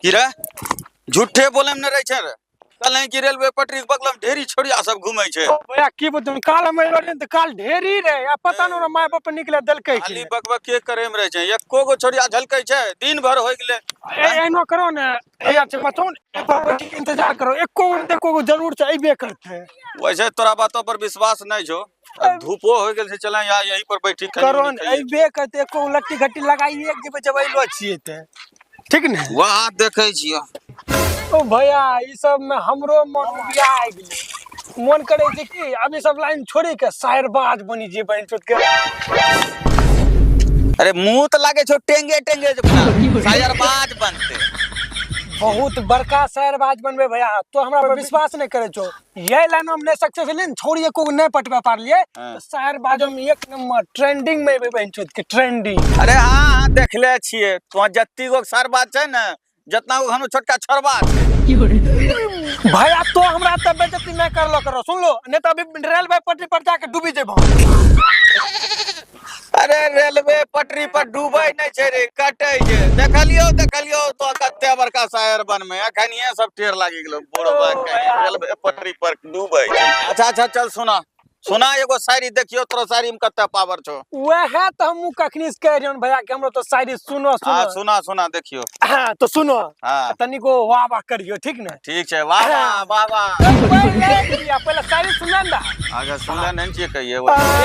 की रे झूठे बोले में नहीं रहे छै रे कहले कि रेलवे पटरी के बगल में ढेरी छोड़िया सब घूमे छै। ओ भैया की बतू, काल हम एलो रहियै त काल ढेरी रहे आ पता न माय बाप निकले देलकै की। खाली बकबक के करे में रहे छै, एको गो छोड़िया झलकै छै, दिन भर होय गेलै। ए एनो करो ने, ए यार छै बचो ने, एक बार बैठ के इंतजार करो, एको गो एको गो जरूर से अइबे करते। वैसे तोरा बातों पर विश्वास नहीं छो, अब धूपो हो गेल छै, चल यहाँ यहीं पर बैठी कनी करो मनी ने, खाइए। अइबे करते, एको गो लट्टी घट्टी लगाइए के जेबै जब अइलो छियै ते, ठीक ने? वाह देखै छियो। ओ भैया ई सब में हमरो मन उबिया गेलै, मन करे छै कि अभी सब लाइन छोड़ी के शायरबाज बनी जे बहन चोद के। अरे मुंह तऽ लागे छौ टेंगे टेंगे जे शायरबाज बनते। बहुत बड़का शायरबाज बनबे भैया, तो हमरा पर विश्वास नहीं करे छौ, यही लाइन हम नहीं सक्सेस भेलियै ने, छोड़ी एको गो नहीं पटबे पारलियै। हाँ। तऽ शायरबाज हम एक नंबर ट्रेंडिंग में एबै बहन चोद के, ट्रेंडिंग। अरे हाँ हाँ देखले छियै, तो जत्ती गो शायरबाज छै ने, जितना गो हम छोटका छोड़बा छै। भैया तो हमरा तऽ बेइज्जती नहीं करलो करो, सुन लो, नहीं तो अभी रेलवे पटरी पर जाके डूबी जेबो। अरे रेलवे पटरी पर डूबै नहीं छै रे, कटै छै। देखलियो देखलियो तो कते बड़का शायर बनमे, अखनिये सब टेर लागि गेलो बोड़बा ओ के, भैया। रेलवे पटरी पर डूबै छै। अच्छा अच्छा चल सुना सुना एगो शायरी, देखियो तोरा शायरी में कते पावर छौ। वएह तऽ हमहूँ कखनी से कहि रहियौ भैया कि हमरो तो शायरी सुनो। हाँ। सुनो। सुना सुना देखियो। हाँ तो सुनो। हाँ। तनिको वाह वाह करियो, ठीक ने? ठीक छै, वाह वाह वाह वाह। पहिले पहिले शायरी सुन ने। अच्छा सुनले नहीं छियै कहिए।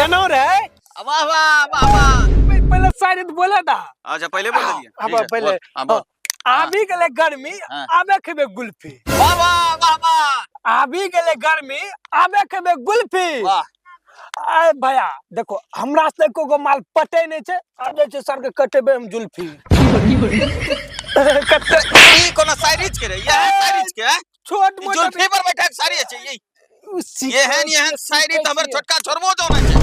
एनो रे। वाह वाह वाह वाह। पहिले शायरी तऽ बोले दा। अच्छा पहिले बोल देलियै। हाँ, ठीक छै, पहिले। बोल, हाँ, बोल। आबि गेलै गर्मी, हाँ। आबे खेबै गुल्फी। वाह वाह वाह वाह। आबि गेलै गर्मी, आबे खेबै गुल्फी। वाह। आय भैया देखो, हमरा से एको गो माल पटे नहीं छै, आब जाइ छै सर के कटेबै हम जुल्फी। कते ई कोनो शायरी छै रे? इएह शायरी छै के? छोट ई मोट जुल्फी पर बैठा के शायरी छै ई? एहन एहन शायरी तऽ हमर छियै। छोटका छोड़बो जानै छै।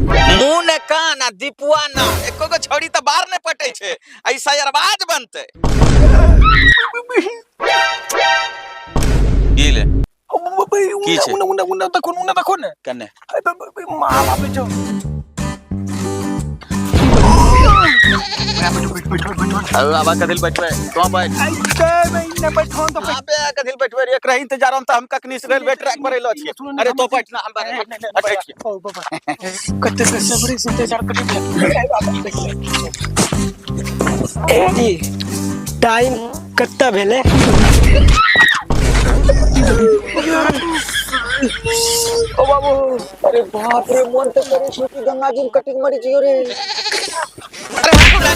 मुँह ने कान आ दीपुआ ना, एको गो छौड़ी तऽ बाहर नहि पटै छै, आ ई शायरबाज बनतै। की ले की छै? उने उने उने देखो, उने देखो ने। कने? माल आबै छौ। अरे आबा कथिल बैठबै तो बैठ। ऐसे में बैठो तो। आबे कथिल बैठबै रे, एकरा इंतजार हम तऽ हम कखनी से रेलवे ट्रैक पर एलो छियै। अरे तो बैठ ना, हम बैठै छियै। ओ बाबा, कते से सबरी से इंतजार करी। ए जी, टाइम कत्ता भेलै? ओ बाबू, अरे बाप रे, मन तऽ करै छै कि गंगा जी में कटिंग मरि जियो रे। अरे बाबू रे,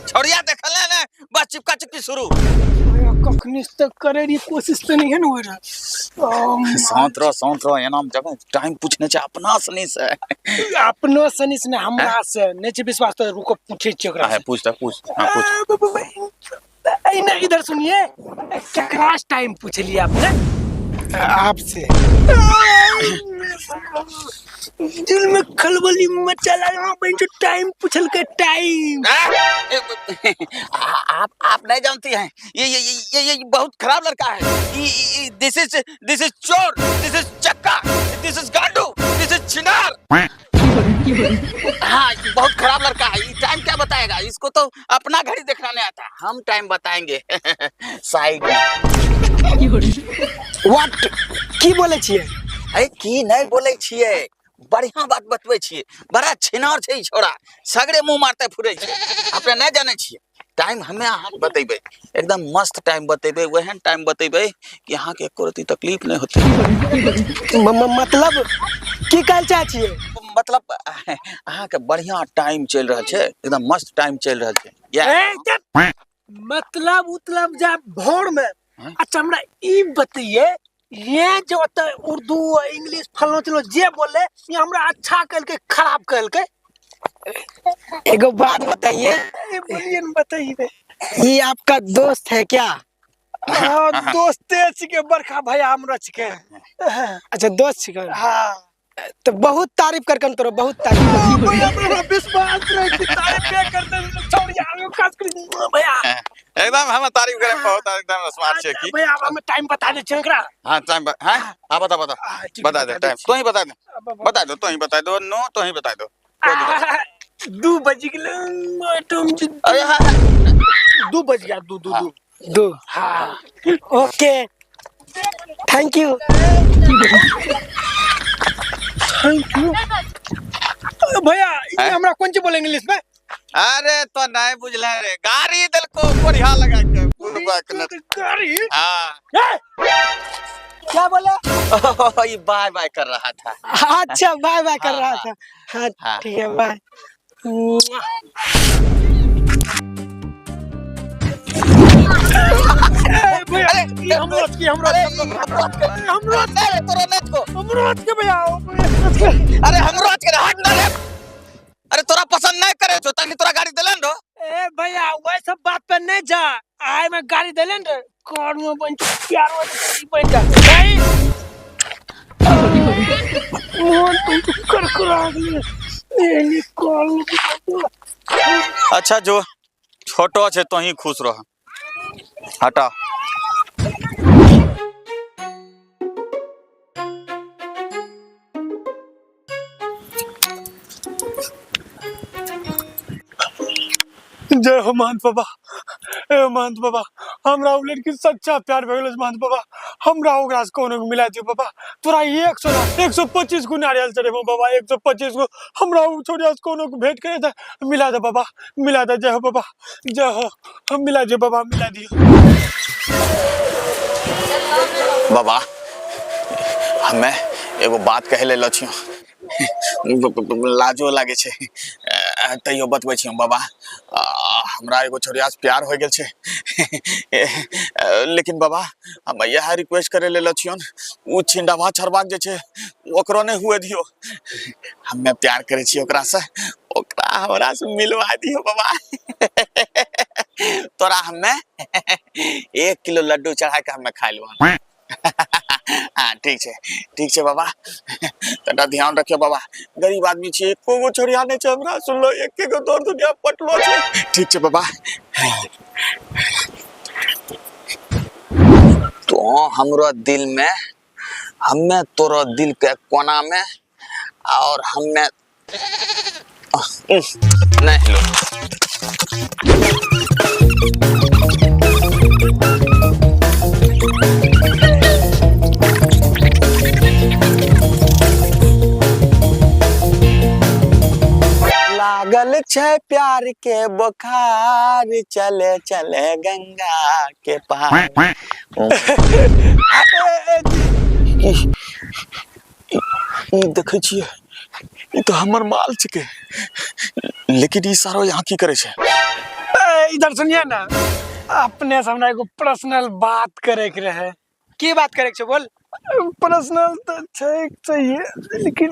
छोड़िया देखल ने, बस चिपका चिपकी शुरू। कखनी तक करे रही कोशिश तऽ नहीं है ने हो रहा। शांत रहो शांत रहो, एना में जगह टाइम पूछने छै अपना सनी से। अपनो सनी से नहि, हमरा से नहीं छै विश्वास तऽ रुको, पूछै छियै ओकरा हाँ से। पूछ तऽ पूछ, हाँ पूछ। ए, नहीं, इधर सुनिए, केकरा से टाइम पूछ लिया आपने? आपसे। दिल में खलबली मचा लगा, बहन टाइम पूछल के टाइम। आप नहीं जानती हैं, ये बहुत खराब लड़का है। This is चोर, this is चक्का, this is गांडू, this is छिनार। हाँ, ये बहुत खराब लड़का है। ये टाइम क्या बताएगा, इसको तो अपना घड़ी देखना नहीं आता, हम टाइम बताएंगे साइड में। What, की बोले छियै? अरे की नहीं बोले छियै, बढ़िया बात बतबै छियै। बड़ा छिनार छै ई छोड़ा, सगरे मुंह मारते फुरै छै। अपने नहीं जानै छियै टाइम, हमे अहाँके बतेबै, एकदम मस्त टाइम बतेबै, ओहन टाइम बतेबै कि अहाँके एको रत्ती तकलीफ नहीं होतै। मतलब की कहल चाहै छियै? मतलब अहाँके बढ़िया टाइम चलि रहल छै, एकदम मस्त टाइम चलि रहल छै। ए, चुप। मतलब उतलब जा भोर में। हाँ? अच्छा हमरा ई बतैये, ये जो ओतऽ उर्दू इंग्लिश फलनो चिलनो जे बोले, ये हमरा अच्छा कहलकै खराब कहलकै? एगो बात बताइए। ए, बोलिए न, बताइए। ये आपका दोस्त है क्या? हाँ, दोस्ते छिके, बड़का भैया हमरा छिके। अच्छा दोस्त छिके। हाँ। तो बहुत तारीफ करकन तोरो, बहुत तारीफ। भैया हमरा विश्वास रहे कि तारीफ करते छोड़िया हम खास कर भैया। एकदम हम तारीफ करें, बहुत एकदम स्मार्ट छै की। भैया, अब हमें टाइम बता दे छियै ओकरा। हाँ टाइम, हाँ हाँ बता बता। हाँ, ठीक, बता दे बता टाइम। दै तो ही बता दे। छियै। बता दो, तो ही बता दो, नो तो ही बता दो, कोई दिक्कत 2 बज गेलै, नहीं। अरे हाँ हाँ। 2 बज गया, दू दू। हाँ। दू। 2। हाँ okay, thank you. Thank you भैया। ये हमरा कौन चीज बोले इंग्लिश में? अरे तो नहीं बुझले रे, गाड़ी देलको बढ़िया लगा के बुढ़बा के न। गाड़ी? हाँ। क्या बोला? ये बाय बाय कर रहा था। अच्छा बाय बाय कर रहा था। हाँ हाँ। ठीक है बाय। भैया ये हमरो की, हमरो अरे हमरो अरे तोरा नहीं को हमरो के भैया। अरे हमरो के हट ना रे। अरे तोरा पसंद नहीं करे छो तनी तोरा गाड़ी देलन रो। ए भैया वही सब बात पे नहीं जा, आए में गाड़ी देलन रे कार में बन प्यार में बन जा भाई। मोहन तुम तो करकरा गेल ए कॉल। अच्छा जो छोटो छे तो ही खुश रह। हटा। जय हो महंत बाबा, ए महंत बाबा, हमरा उ लड़की सच्चा प्यार भऽ गेल महंत बाबा। हमरा ओकरा से कोनो मिला दियो बाबा। तोरा 100 ना 125 गो नारियल चढ़ेबो बाबा, 125 गो। हमरा उ छोड़िया से कोनो के भेंट करे त मिला दे बाबा, मिला दे। जय हो बाबा, जय हो, हम मिला दियो बाबा, मिला दियो बाबा। हमें एगो बात कहे ले छियो, लाजो लागे छे तैयो बतबै छियो बाबा। हमरा एगो छोरिया से प्यार हो गेल छे, लेकिन बाबा हम इएह रिक्वेस्ट करे ले छियन, उ छिंडावा छरबाक जे छे ओकरो नहीं हुए दियो। हमें प्यार करे छियै ओकरा से, ओकरा हमरा से मिलवा दियो बाबा। तोरा हमें 1 किलो लड्डू चढ़ा के हमें खा लेबो। हाँ ठीक छे, ठीक छे बाबा। तनिटा ध्यान रखियो बाबा, गरीब आदमी छियै, एको गो छोड़िया नहीं छे हमरा, सुनलो एके गो दौड़ दुनिया पटलो छे। ठीक छे बाबा। तो हमरो दिल में, हमें तोरो दिल के कोना में, और हमें नहीं लो। लागल छे प्यार के बुखार, चले चले गंगा के पार। देखै छियै ई तो हमर माल छिकै, लेकिन ई सारो यहाँ की करे छे? इधर सुनिए ना, अपने से हमरा एगो पर्सनल बात करे के रहे। की बात करे के छे बोल? पर्सनल तो छै चाहिए, लेकिन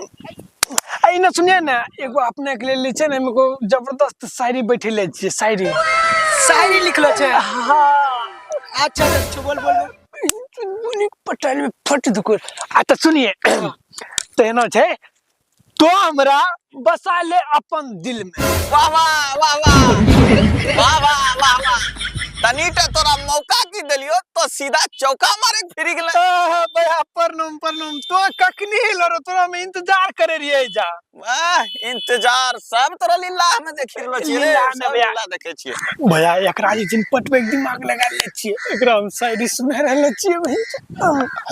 ना सुनिए ना, एगो अपने के लिए छै ना, एगो जबरदस्त शायरी बैठेले छियै। शायरी शायरी लिखलो छे? हाँ। अच्छा अच्छा बोल बोल। पटल में फट दुकुर। आ तो सुनिए, तो एना छै, तो हमरा बसा ले अपन दिल में। वाह वाह वाह वाह वाह वाह वाह वाह। तनीटा तोरा मौका की देलियो तो सीधा चौका मारे फिर गेलै। भैया प्रणाम प्रणाम। तो कखनी हिलो रो, तोरा में इंतजार करे रहियै जा। वाह इंतजार सब तोरा लीला में देखि रहलो छियै रे, लीला में सब भैया। लीला देखै छियै भैया। एकरा जे छिन पटबै के दिमाग लगा ले छियै, एकरा हम शायरी सुना रहल छियै भैया।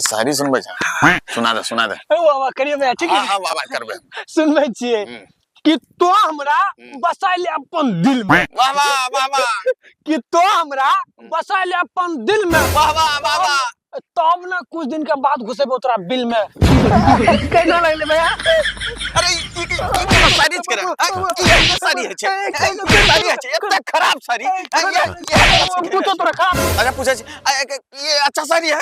शायरी सुनबै छै? सुना दे, सुना दे। वाह वाह करियो भैया, ठीक है? हाँ हाँ वाह वाह करबै। सुनबै छियै कि तो हमरा बसा ले अपन दिल में। वाह वाह वाह वाह। कि तो हमरा बसा ले अपन दिल में। वाह वाह वाह वाह। तब ना कुछ दिन के बाद घुसेबो तोरा बिल में। केना लगले भैया? अरे ई की शायरी करे? ई शायरी है छे, शायरी है छे, एते खराब शायरी। पूछो तोरा खराब। अच्छा पूछे छी, ये अच्छा शायरी है?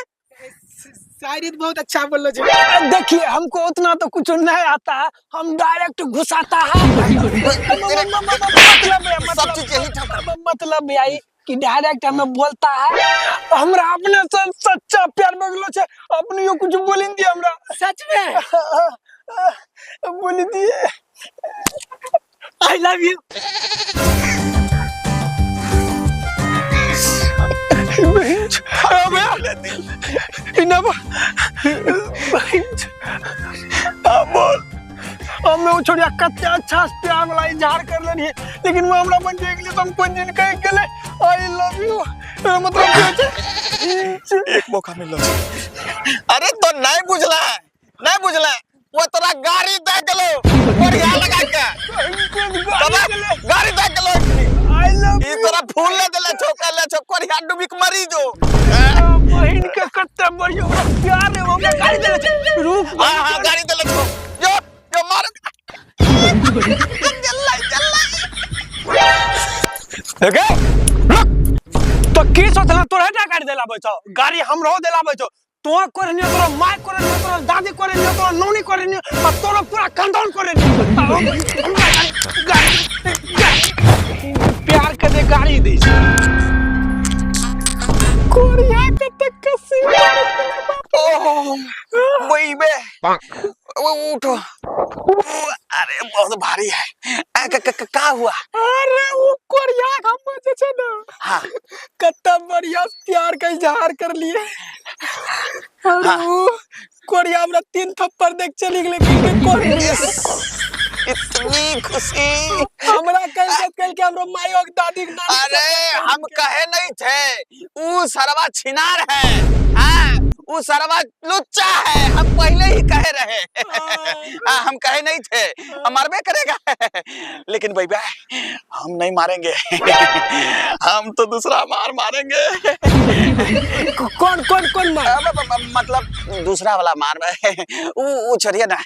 शायरी बहुत अच्छा बोललो छे। देखिए हमको उतना तो कुछ नहीं आता है, हम डायरेक्ट घुसाता है। सब चीज यही था। मतलब यही कि डायरेक्ट हमें बोलता है, हमरा अपने से सच्चा प्यार बगलो छे, अपने यो कुछ बोली दिए हमरा। सच में बोली दिए I love you. हमें वो छोड़िया कते अच्छा से प्यार वाला इजहार कर लेनी है, लेकिन वो हमरा मन देख लिए तो हम कोन दिन कह गेले I love you. एकर मतलब की होइ छै? एक मौका मिललो छै। अरे तो नहीं बुझला है, नहीं बुझला है। वो तोरा गाड़ी दे गेलो बढ़िया लगा के तब गाड़ी दे गेलो। I love ई तोरा फूल ले देले छौ, कहले छौ कोरिया डूबी के मरी जो। बहिन के कते बढ़िया ओकरा प्यार रे, ओकरा गाड़ी देले छै। रुक। हाँ हाँ, गाड़ी देले छौ, जो जो मार जल्ला जल्ला। गे रुक, तो की सोचला? तोरा टा गाड़ी देला छौ? गाड़ी हमरो देला छौ। तो करे नियो, तोरा माय करे नियो, तोरा दादी करे नियो, तोरा नौनी करे नियो आ तोरा पूरा खानदान करे नियो। आ हमरा गाड़ी गाड़ी गाड़ी प्यार के दे गाड़ी दै छै। कोरिया कते कसी। ओह वही बे, वो उठो। अरे बहुत भारी है। आ, क, क, क, का हुआ? अरे वो कोरिया हम जे छै ना, कत्ता बढ़िया प्यार का इजहार कर लिए और वो कोरिया हमरा 3 थप्पड़ देख चली गेलै कि कोरिया। इतनी खुशी हमरा कल के कल के हमरो मायो के दादी के नानी। अरे हम कहे नहीं थे, ऊ सरवा छिनार है, हाँ, ऊ सरवा लुच्चा है। हम पहले ही कहे रहे। हाँ, हम कहे नहीं थे, हम मरबे करेगा। लेकिन भैया हम नहीं मारेंगे, हम तो दूसरा मार मारेंगे। कौन कौन कौन मार? अब, अब, अब, मतलब दूसरा वाला मार ऊ ऊ छोड़िए ना।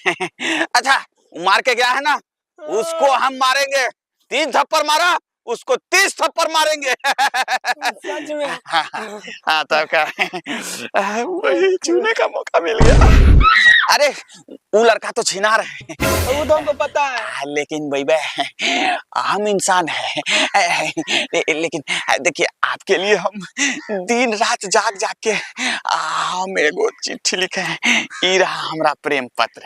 अच्छा मार के गया है ना, उसको हम मारेंगे। 3 थप्पड़ मारा उसको 30 थप्पड़ मारेंगे। सच में? हाँ, तब क्या, वही छूने का मौका मिल गया। अरे वो लड़का तो छिनार है। वो तो हमको पता है। हाँ, लेकिन भैया हम इंसान है, लेकिन देखिए आपके लिए हम दिन रात जाग जाग के हम एगो चिट्ठी लिखे हैं। ई रहा हमरा प्रेम पत्र।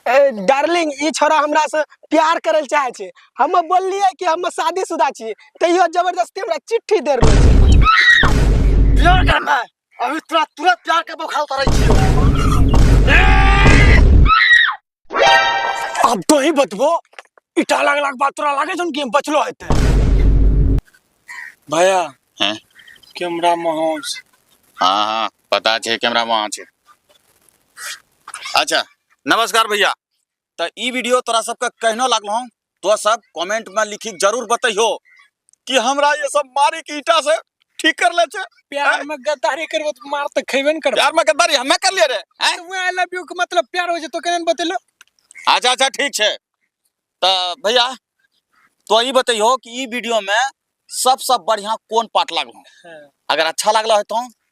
ए डार्लिंग, ई छोरा हमरा से प्यार करल चाहे छै। हम बोललिए कि हम शादीशुदा छी, तैयो जबरदस्ती हमरा चिट्ठी दे रहल छै। प्यार करना है अभी तोरा तुरंत प्यार के बोखार उतारै छियो। अब तो ही बतबो, ईटा लगला के बाद तोरा लागे छौ कि हम बचलो हेतै? भैया। हैं? कैमरा महौस। हाँ हाँ, पता छै कैमरा वहाँ छै। अच्छा नमस्कार भैया, तो ई वीडियो तोरा सबके कहनो लागलो हूँ तो सब कमेंट में लिखी जरूर बतैहो कि हमरा ये सब मारी के ईटा से ठीक कर ले छे। प्यार में गद्दारी करबो तो मार तो खेबे न करबो। प्यार में गद्दारी हमें कर लिए रे, हैं? I love you के मतलब प्यार हो जे तो केना बतेलो? अच्छा अच्छा ठीक छे। तो भैया तो ई बतैहो कि ई वीडियो में सबसे बढ़िया कौन पार्ट लागलो? अगर अच्छा लागलो है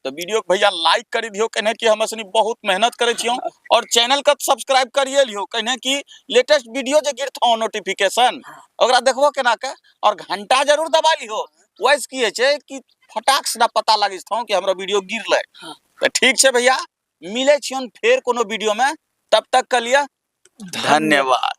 तो वीडियो के भैया लाइक कर दियो, कहने कि हम असनी बहुत मेहनत करे छियो, और चैनल के सब्सक्राइब करिए लियो, कहने कि लेटेस्ट वीडियो जे गिरथो नोटिफिकेशन ओकरा देखबो केना के, और घंटा जरूर दबा लियो। वैसे की है छे कि फटाक से ना पता लगी थो कि हमरा वीडियो गिरले। तो ठीक छे भैया, मिले छियन फेर कोनो वीडियो में, तब तक के लिए धन्यवाद।